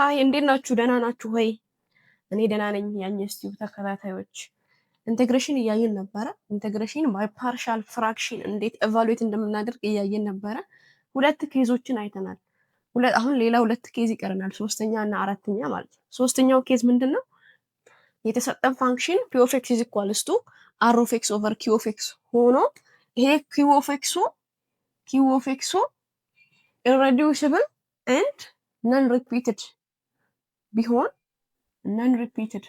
Hi፣ እንዴት ናችሁ? ደህና ናችሁ ወይ? እኔ ደህና ነኝ። ያኛስ ቲዩብ ተከታታዮች integration እያየን ነበረ። Integration by partial fraction እንዴት evaluate እንደምናደርግ እያየን ነበረ። ሁለት case ኦችን አይተናል። አሁን ሌላ ሁለት case ይቀረናል፣ ሶስተኛ እና አራተኛ ማለት ነው። ሶስተኛው case ምንድን ነው? የተሰጠን function p of x is equals to r of x over q of x ሆኖ ይሄ q of x ኡ irreducible and non repeated ቢሆን፣ non repeated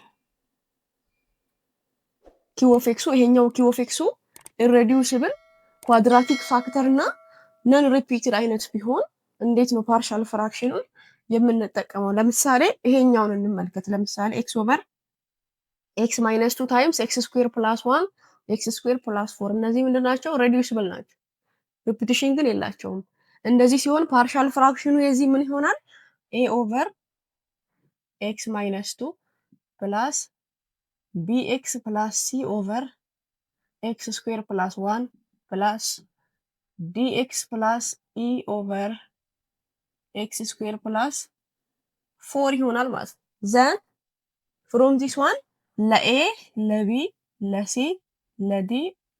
q of x ኡ፣ ይሄኛው q of x ኡ irreducible፣ quadratic factor እና non repeated አይነት ቢሆን እንዴት ነው partial fraction ኑን የምንጠቀመው? ለምሳሌ ይሄኛውን እንመልከት። ለምሳሌ x over x minus two times x square plus one x square plus four፣ እነዚህ ምንድን ናቸው? Reducible ናቸው። Repetition ግን የላቸውም። እንደዚህ ሲሆን partial fraction ኑ የዚህ ምን ይሆናል? A over x minus two plus b x plus c over x square plus one plus d x plus e over x square plus four ይሆናል ማለት ነው። Then from this one ለ a፣ ለ b፣ ለ c፣ ለ d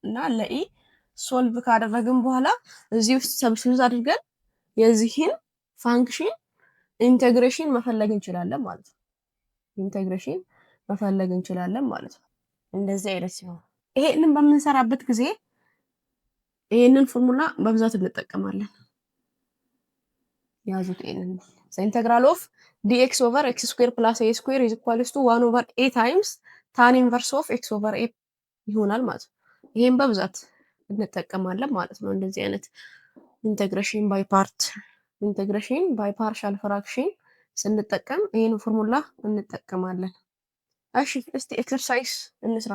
እና ለ e solve ካደረግን በኋላ እዚህ ውስጥ substitute አድርገን የዚህን function integration መፈለግ እንችላለን ማለት ነው። Integration መፈለግ እንችላለን ማለት ነው። እንደዚህ አይነት ሲሆን ይሄንን በምንሰራበት ጊዜ ይሄንን ፎርሙላ በብዛት እንጠቀማለን። ያዙት። ይሄንን integral of dx over x square plus a square is equals to one over a times tan inverse of x over a ይሆናል ማለት ነው። ይሄን በብዛት እንጠቀማለን ማለት ነው። እንደዚህ አይነት integration by part፣ integration by partial fraction ስንጠቀም ይህን ፎርሙላ እንጠቀማለን። እሺ፣ እስቲ exercise እንስራ።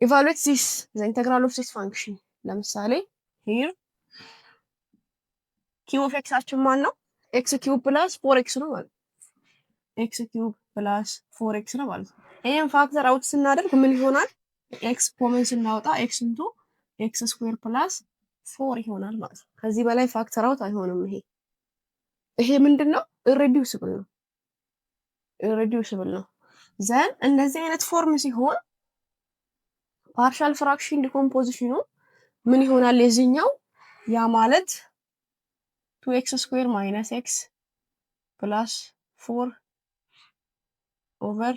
Evaluate this the integral of this function። ለምሳሌ here q of x ኣችን ማን ነው? X cube plus four x ነው ማለት፣ x cube plus four x ነው ማለት ነው። ይህን factor out ስናደርግ ምን ይሆናል? X common ስናወጣ x into x square plus four ይሆናል ማለት ነው። ከዚህ በላይ factor out አይሆንም። ይሄ ምንድን ነው? Irreducible ነው። Irreducible ነው። Then እንደዚህ አይነት form ሲሆን partial fraction decomposition ኑ ምን ይሆናል? የዚህኛው ያ ማለት two x square minus x plus four over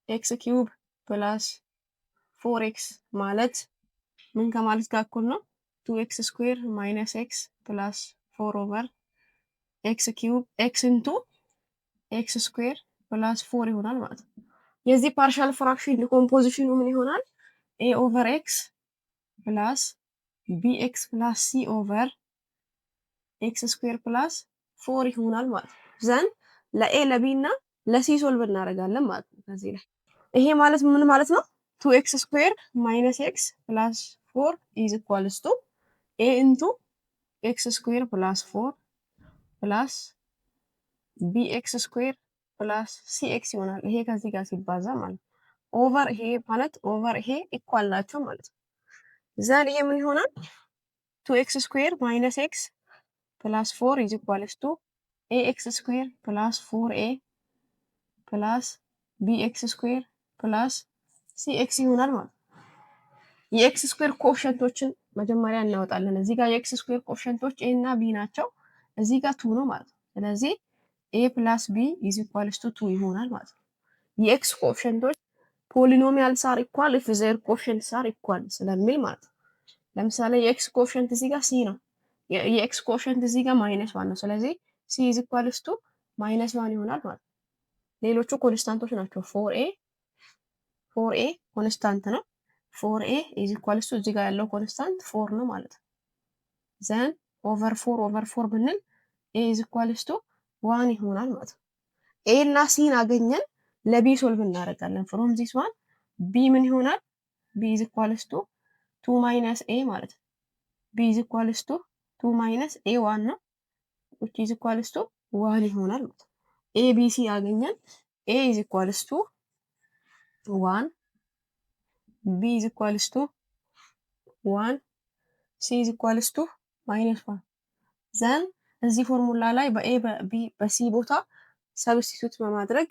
x cube plus four x ማለት ምን ከማለት ጋር እኩል ነው? Two x square minus x plus four over x cube x into x square plus four ይሆናል ማለት ነው። የዚህ partial fraction decomposition ኑ ምን ይሆናል? A over x plus b x plus c over x square plus four ይሆናል ማለት ነው። Then ለ a፣ ለ b እና ለ c solve እናደርጋለን ማለት ነው። ከዚህ ላይ ይሄ ማለት ምን ማለት ነው? Two x square minus x plus four is equals to a into x square plus four plus b x square plus c x ይሆናል። ይሄ ከዚህ ጋር ሲባዛ ማለት ነው። Over ይሄ ማለት over ይሄ equal ናቸው ማለት ነው። Then ይሄ ምን ይሆናል? Two x square minus x plus four is equals to a x square plus four a plus b x square plus c x ይሆናል ማለት ነው። የ x square coefficient ኦችን መጀመሪያ እናወጣለን። እዚህ ጋር የ x square coefficient ኦች a እና b ናቸው። እዚህ ጋር two ነው ማለት ነው። ስለዚህ a plus b is equals to two ይሆናል ማለት ነው። የ x coefficient ኦች polynomials are equal if their coefficients are equal ስለሚል ማለት ነው። ለምሳሌ የ x coefficient እዚህ ጋር c ነው። የ x coefficient እዚህ ጋር minus one ነው። ስለዚህ c is equals to minus one ይሆናል ማለት ነው። ሌሎቹ constant ኦች ናቸው። Four a፣ four a constant ነው። Four a is equals to እዚህ ጋር ያለው constant four ነው ማለት ነው። Then over four over four ብንል a is equals to one ይሆናል ማለት ነው። a እና c ን አገኘን። ለ b solve እናደርጋለን። From this one b ምን ይሆናል? B is equals to two minus a ማለት ነው። B is equals to two minus a one ነው፣ which is equals to one ይሆናል ማለት ነው። a፣ b፣ c አገኘን። A is equals to one፣ b is equals to one፣ c is equals to minus one። Then እዚህ ፎርሙላ ላይ በ a፣ በ b፣ በ c ቦታ substitute በማድረግ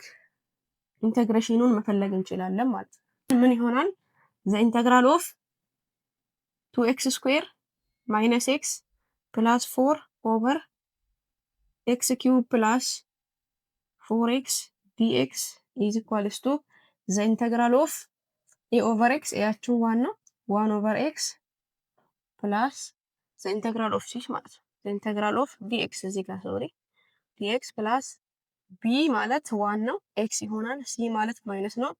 integration ኑን መፈለግ እንችላለን ማለት ነው። ምን ይሆናል? The integral of two x square minus x plus four over x cube plus four x dx is equals to the integral of a over x፣ a ያችን one ነው፣ one over x plus the integral of c ማለት ነው። The integral of dx እዚህ ጋር፣ sorry፣ dx plus b ማለት one ነው፣ x ይሆናል። c ማለት minus ነው፣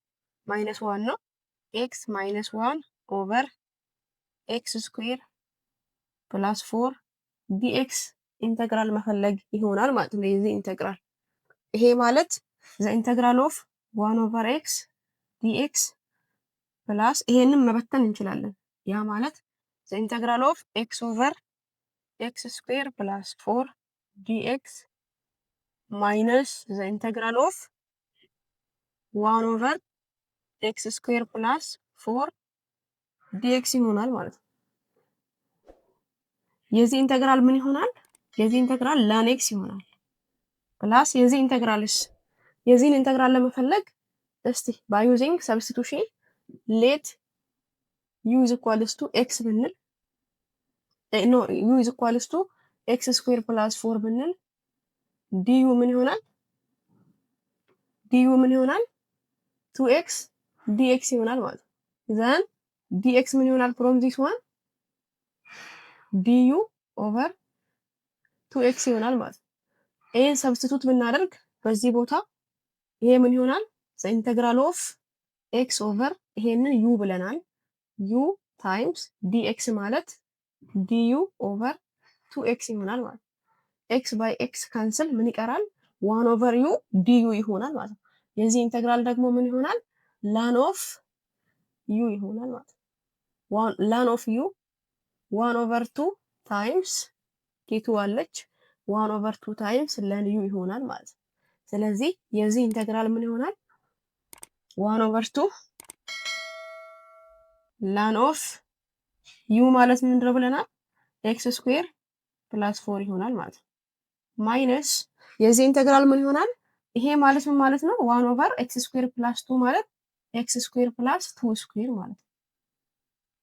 minus one ነው። x minus one over x square plus four dx integral መፈለግ ይሆናል ማለት ነው። የዚህ integral ይሄ ማለት the integral of one over x dx plus ይሄንን መበተን እንችላለን። ያ ማለት the integral of x over x square plus four dx minus the integral of one over x square plus four dx ይሆናል ማለት ነው። የዚህ integral ምን ይሆናል? የዚህ integral ln x ይሆናል። Plus የዚህ integral ስ? የዚህን integral ለመፈለግ እስቲ by using substitution let u is equals to x ብንል፣ no፣ u is equals to x square plus four ብንል du ምን ይሆናል? Du ምን ይሆናል? Two x dx ይሆናል ማለት ነው። Then dx ምን ይሆናል? From this one du over two x ይሆናል ማለት ነው። ይህን substitute ብናደርግ በዚህ ቦታ ይሄ ምን ይሆናል? Integral of x over ይሄንን u ብለናል። u times dx ማለት du over two x ይሆናል ማለት ነው። x by x cancel፣ ምን ይቀራል? One over u du ይሆናል ማለት ነው። የዚህ integral ደግሞ ምን ይሆናል? Ln of u ይሆናል ማለት ነው። Ln of u one over two times ኬቱ አለች፣ one over two times ln u ይሆናል ማለት ነው። ስለዚህ የዚህ integral ምን ይሆናል? One over two ln of u ማለት ምንድነው ብለናል? X square plus four ይሆናል ማለት ነው። Minus የዚህ integral ምን ይሆናል? ይሄ ማለት ምን ማለት ነው? One over x square plus two ማለት x square plus two square ማለት ነው።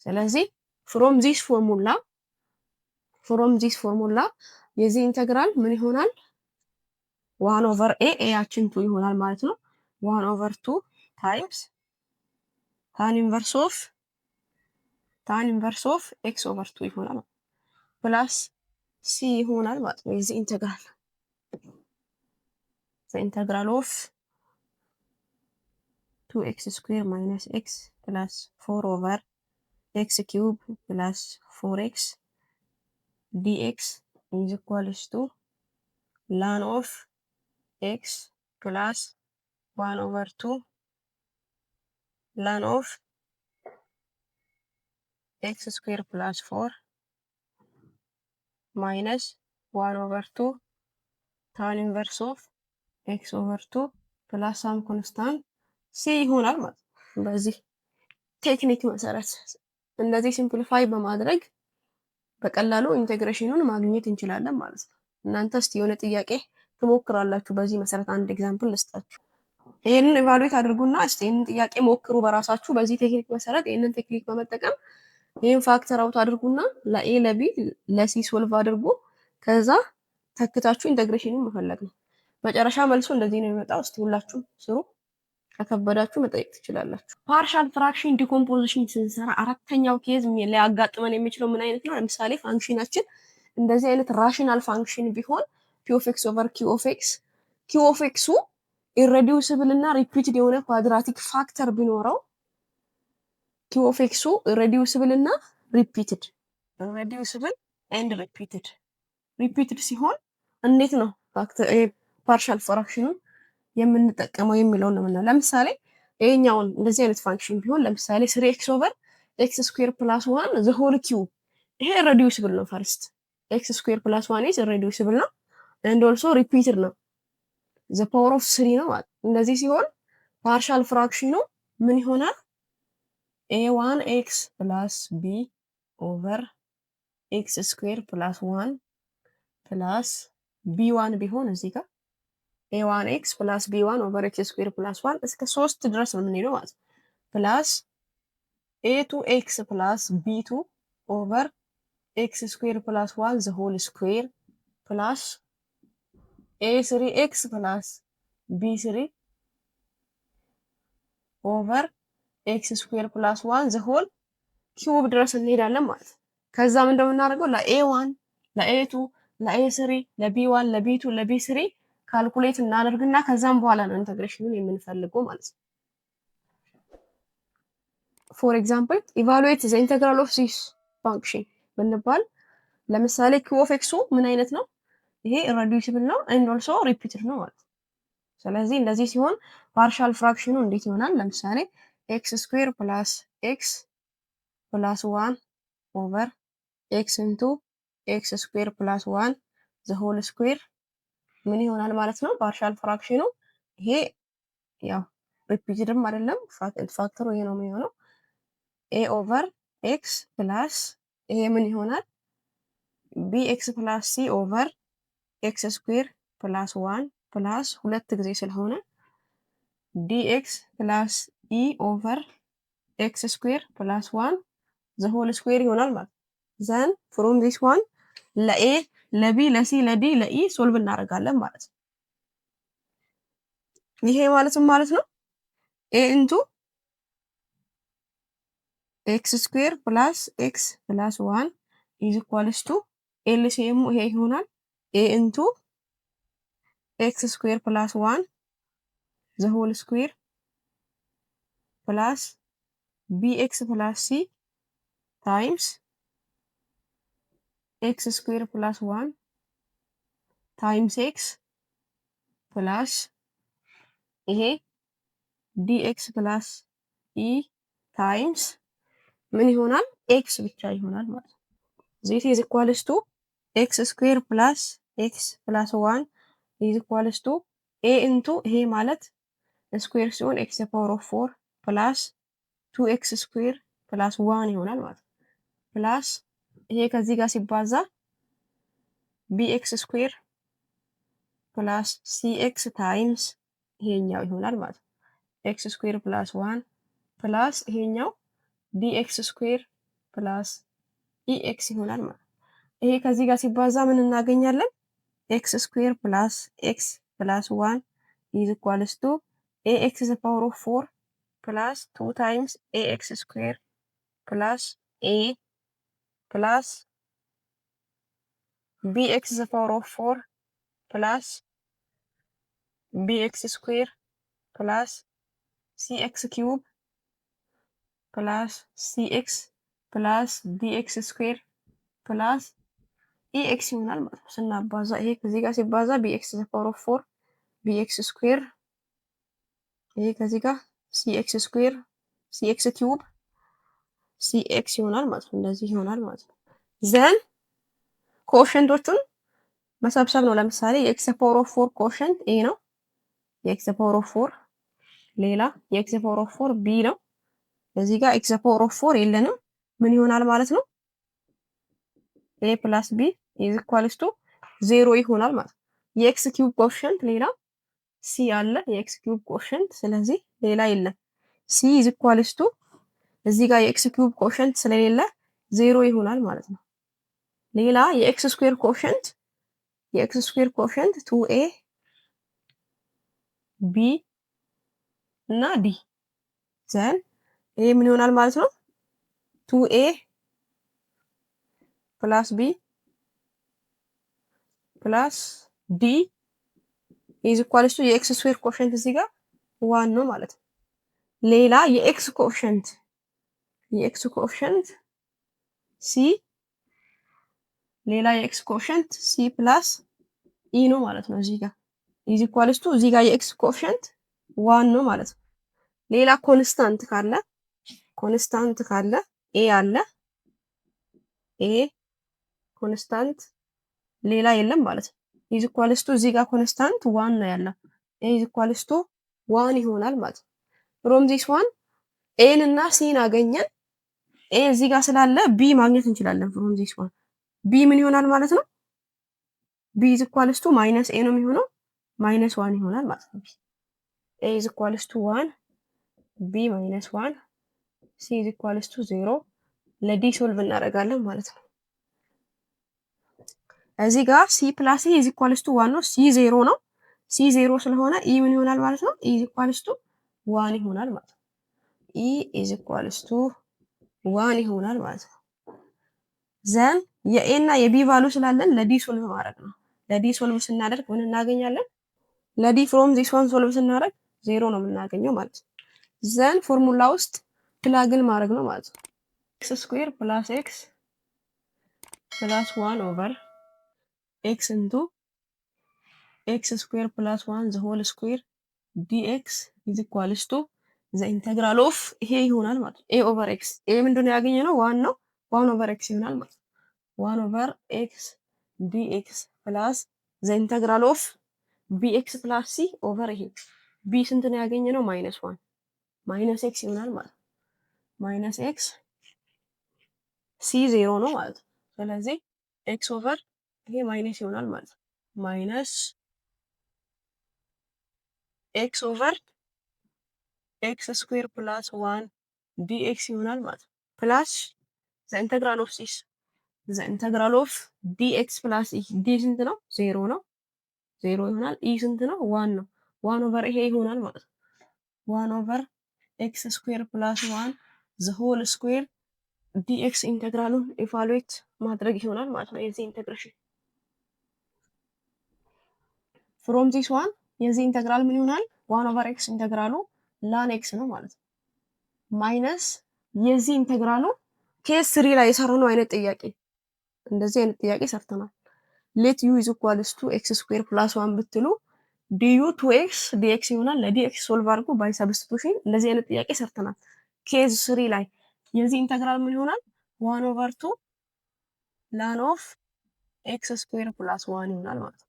ስለዚህ from this formula የዚህ integral ምን ይሆናል? One over a ያችን two ይሆናል ማለት ነው። One over two times tan inverse of x over two ይሆናል plus c ይሆናል ማለት ነው። የዚህ integral integral of two x square minus x plus four over x cube plus four x dx is equals to ln of x plus one over two ln of x square plus four minus one over two tan inverse of x over two plus some constant c ይሆናል ማለት ነው። በዚህ technique መሰረት እንደዚህ simplify በማድረግ በቀላሉ integration ኑን ማግኘት እንችላለን ማለት ነው። እናንተ እስቲ የሆነ ጥያቄ ትሞክራላችሁ። በዚህ መሰረት አንድ example ልስጣችሁ። ይህንን evaluate አድርጉና እስቲ ይህንን ጥያቄ ሞክሩ በራሳችሁ በዚህ technique መሰረት። ይህንን technique በመጠቀም ይህን factor out አድርጉና ለ a፣ ለ b፣ ለ c solve አድርጉ። ከዛ ተክታችሁ integration ኑን መፈለግ ነው። መጨረሻ መልሱ እንደዚህ ነው የሚመጣው። እስቲ ሁላችሁም ስሩ። ከከበዳችሁ መጠየቅ ትችላላችሁ። Partial fraction decomposition ስንሰራ አራተኛው case ሊያጋጥመን የሚችለው ምን አይነት ነው? ለምሳሌ function ናችን እንደዚህ አይነት rational function ቢሆን p of x over q of x፣ q of x ኡ irreducible እና repeated የሆነ quadratic factor ቢኖረው፣ q of x ኡ irreducible እና repeated፣ irreducible and repeated ሲሆን እንዴት ነው partial fraction ኑን የምንጠቀመው የሚለውን ነው የምናየው። ለምሳሌ ይሄኛውን እንደዚህ አይነት function ቢሆን፣ ለምሳሌ three x over x square plus one the whole cube፣ ይሄ irreducible ነው። First x square plus one is irreducible ነው and also repeated ነው፣ the power of three ነው ማለት። እንደዚህ ሲሆን partial fraction ኑ ምን ይሆናል? A one x plus b over x square plus one plus b one ቢሆን እዚህ ጋር a one x plus b one over x square plus one እስከ ሶስት ድረስ ነው የምንሄደው ማለት ነው። Plus a two x plus b two over x square plus one the whole square plus a three x plus b three over x square plus one the whole cube ድረስ እንሄዳለን ማለት ነው። ከዛ ምን እንደምናደርገው ለ a one፣ ለ a two፣ ለ a three፣ ለ b one፣ ለ b two፣ ለ b three calculate እናደርግና ከዛም በኋላ ነው integration ኑን የምንፈልገው ማለት ነው። For example, evaluate the integral of this function ብንባል ለምሳሌ q of x ኡ ምን አይነት ነው? ይሄ irreducible ነው and also repeated ነው ማለት ነው። ስለዚህ እንደዚህ ሲሆን partial fraction ኑ እንዴት ይሆናል? ለምሳሌ x square plus x plus one over x into x square plus one the whole square ምን ይሆናል ማለት ነው? Partial fraction ኑ ይሄ ያው repeated ም አይደለም፣ factor ኡ ይሄ ነው የሚሆነው። A over x plus ይሄ ምን ይሆናል? B x plus c over x square plus one plus ሁለት ጊዜ ስለሆነ dx plus e over x square plus one the whole square ይሆናል ማለት። Then from this one ለ a፣ ለ b፣ ለ c፣ ለ d፣ ለ e solve እናደርጋለን ማለት ነው። ይሄ ማለትም ማለት ነው a into x square plus x plus one is equals to LCM ኡ ይሄ ይሆናል። A into x square plus one the whole square plus b x plus c times x square plus one times x plus ይሄ dx plus e times ምን ይሆናል? X ብቻ ይሆናል ማለት ነው። This is equals to x square plus x plus one is equals to a into ይሄ ማለት square ሲሆን x power of four plus two x square plus one ይሆናል ማለት ነው። Plus ይሄ ከዚህ ጋር ሲባዛ b x square plus c x times ይሄኛው ይሆናል ማለት ነው። X square plus one plus ይሄኛው dx square plus e x ይሆናል ማለት ነው። ይሄ ከዚህ ጋር ሲባዛ ምን እናገኛለን? X square plus x plus one is equals to a x the power of four plus two times a x square plus a plus b x the power of four plus b x square plus c x cube plus c x plus d x square plus e x ይሆናል ማለት ነው። ስናባዛ ይሄ ከዚህ ጋር ሲባዛ b x the power of four b x square ይሄ ከዚህ ጋር c x square c x cube c x ይሆናል ማለት ነው። እንደዚህ ይሆናል ማለት ነው። Then coefficient ኦቹን መሰብሰብ ነው። ለምሳሌ የ x power of four coefficient a ነው። የ x power of four ሌላ የ x power of four b ነው። እዚህ ጋር x power of four የለንም። ምን ይሆናል ማለት ነው? A plus b is equals to zero ይሆናል ማለት ነው። የ x cube coefficient ሌላ c አለ፣ የ x cube coefficient፣ ስለዚህ ሌላ የለም። c is equals to እዚህ ጋር የ x cube coefficient ስለሌለ ዜሮ ይሆናል ማለት ነው። ሌላ የ x square coefficient፣ የ x square coefficient two a b እና d። Then ይሄ ምን ይሆናል ማለት ነው? Two a plus b plus d is equals to የ x square coefficient እዚህ ጋር one ነው ማለት ነው። ሌላ የ x coefficient፣ የ x coefficient c፣ ሌላ የ x coefficient c plus e ነው ማለት ነው። እዚህ ጋር is equals to እዚህ ጋር የ x coefficient one ነው ማለት ነው። ሌላ constant ካለ፣ constant ካለ a አለ፣ a constant ሌላ የለም ማለት ነው። Is equals to እዚህ ጋር constant one ነው ያለው። A is equals to one ይሆናል ማለት ነው። From this one a ን እና c ን አገኘን። A እዚህ ጋር ስላለ b ማግኘት እንችላለን። From this one b ምን ይሆናል ማለት ነው? B is equals to minus a ነው የሚሆነው፣ minus one ይሆናል ማለት ነው። A is equals to one፣ B minus one፣ C is equals to zero። ለ D solve እናደርጋለን ማለት ነው። እዚህ ጋር C plus E is equals to one ነው። C zero ነው። C zero ስለሆነ E ምን ይሆናል ማለት ነው? E is equals to one ይሆናል ማለት ነው። E is equals to one ይሆናል ማለት ነው። Then የ A እና የ B value ስላለን ለ D solve ማድረግ ነው። ለ D solve ስናደርግ ምን እናገኛለን? ለ D from this one solve ስናደርግ ዜሮ ነው የምናገኘው ማለት ነው። Then formula ውስጥ plug in ማድረግ ነው ማለት ነው። X square plus x plus one over x into x square plus one the whole square dx is equals to the integral of ይሄ ይሆናል ማለት ነው። A over x፣ A ምንድን ነው ያገኘነው? One ነው። One over x ይሆናል ማለት ነው። One over x dx plus the integral of b x plus c over ይሄ b ስንት ነው ያገኘነው? Minus one፣ minus x ይሆናል ማለት ነው። Minus x፣ c zero ነው ማለት ነው። ስለዚህ x over ይሄ minus ይሆናል ማለት ነው። Minus x over x square plus one dx ይሆናል ማለት ነው። Plus the integral of this the integral of dx plus d ስንት ነው? ዜሮ ነው። ዜሮ ይሆናል። E ስንት ነው? One ነው። One over ይሄ ይሆናል ማለት ነው። One over x square plus one the whole square dx integral ኡን evaluate ማድረግ ይሆናል ማለት ነው። የዚህ integration from this one የዚህ integral ምን ይሆናል? One over x integral ኡ ln x ነው ማለት ነው። Minus የዚህ integral ኡ case three ላይ የሰራነው አይነት ጥያቄ፣ እንደዚህ አይነት ጥያቄ ሰርተናል። Let u is equals to x square plus one ብትሉ du two x dx ይሆናል። ለ dx solve አድርጎ by substitution እንደዚህ አይነት ጥያቄ ሰርተናል። Case three ላይ የዚህ integral ምን ይሆናል? One over two ln of x square plus one ይሆናል ማለት ነው።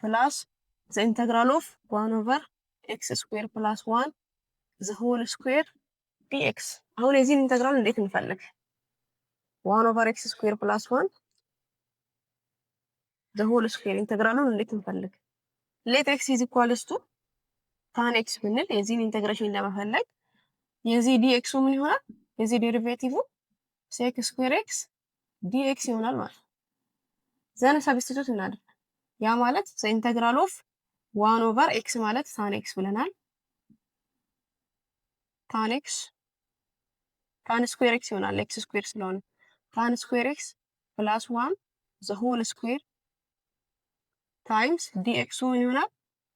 Plus the integral of one over x square plus one the whole square dx። አሁን የዚህን integral እንዴት እንፈልግ? One over x square plus one the whole square integral ኡን እንዴት እንፈልግ? Let x is equals to tan x ብንል የዚህን integration ለመፈለግ የዚህ dx ኡ ምን ይሆናል? የዚህ derivative sec square x dx ይሆናል ማለት ነው። Then substitute እናድርግ። ያ ማለት the integral of one over x ማለት tan x ብለናል። Tan x፣ tan square x ይሆናል፣ x square ስለሆነ tan square x plus one the whole square times dx ኡ ምን ይሆናል?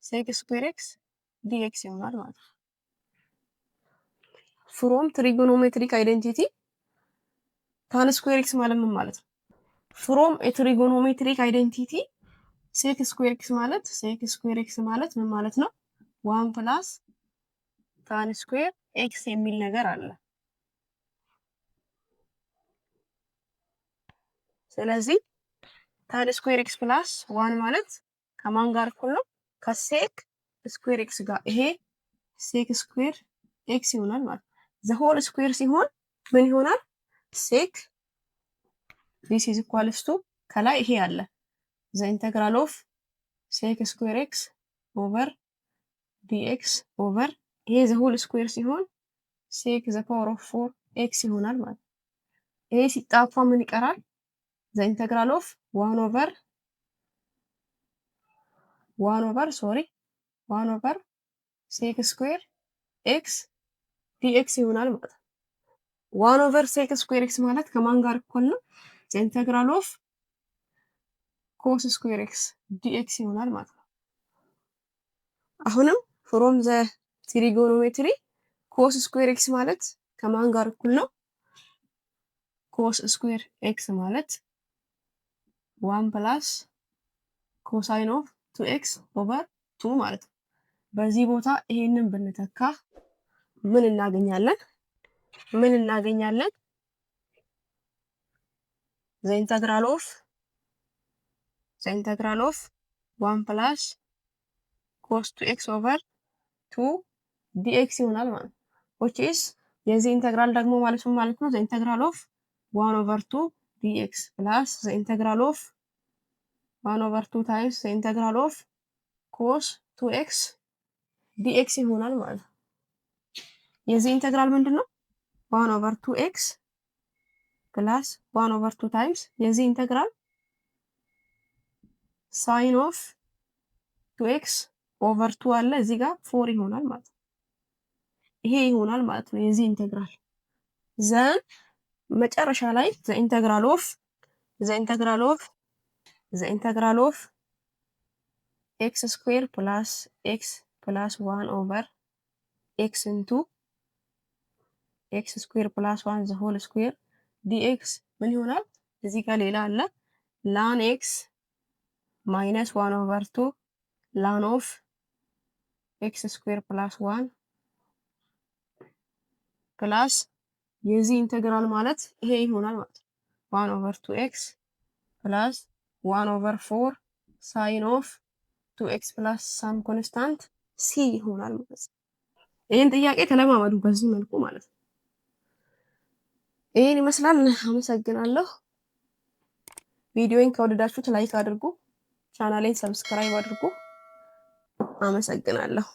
Sec square x dx ይሆናል ማለት ነው። From trigonometric identity tan square x ማለት ምን ማለት ነው? From trigonometric identity sec square x ማለት ምን ማለት ነው? One plus tan square x የሚል ነገር አለ። ስለዚህ tan square x plus one ማለት ከማን ጋር እኩል ነው? ከ sec square x ጋር። ይሄ sec square x ይሆናል ማለት ነው። The whole square ሲሆን ምን ይሆናል? Sec this is equals to ከላይ ይሄ አለ፣ the integral of sec square x over dx over ይሄ the whole square ሲሆን sec the power of four x ይሆናል ማለት ነው። ይሄ ሲጣፋ ምን ይቀራል? The integral of one over one over, sorry, one over sec square x dx ይሆናል ማለት ነው። One over sec square x ማለት ከማን ጋር እኩል ነው? The integral of cos square x dx ይሆናል ማለት ነው። አሁንም from the trigonometry cos square x ማለት ከማን ጋር እኩል ነው? Cos square x ማለት one plus cosine of two x over two ማለት ነው። በዚህ ቦታ ይሄንን ብንተካ ምን እናገኛለን? ምን እናገኛለን? The integral of one plus cos two x over two dx ይሆናል ማለት ነው። Which is የዚህ integral ደግሞ ማለት ምን ማለት ነው? The integral of one over two dx plus the integral of One over two times integral of cos two x dx ይሆናል ማለት ነው። የዚህ integral ምንድን ነው? One over two x plus one over two times የዚህ integral sine of two x over two አለ እዚህ ጋር four ይሆናል ማለት ነው። ይሄ ይሆናል ማለት ነው የዚህ integral። Then መጨረሻ ላይ the integral of x square plus x plus one over x into x square plus one the whole square dx ምን ይሆናል? እዚህ ጋር ሌላ አለ፣ ln x minus one over two ln of x square plus one plus የዚህ integral ማለት ይሄ ይሆናል ማለት ነው። One over two x plus one over four sine of two x plus some constant c ይሆናል ማለት ነው። ይህን ጥያቄ ተለማመዱ በዚህ መልኩ ማለት ነው። ይህን ይመስላል። አመሰግናለሁ። ቪዲዮን ከወደዳችሁት like አድርጉ፣ ቻናሌን subscribe አድርጉ። አመሰግናለሁ።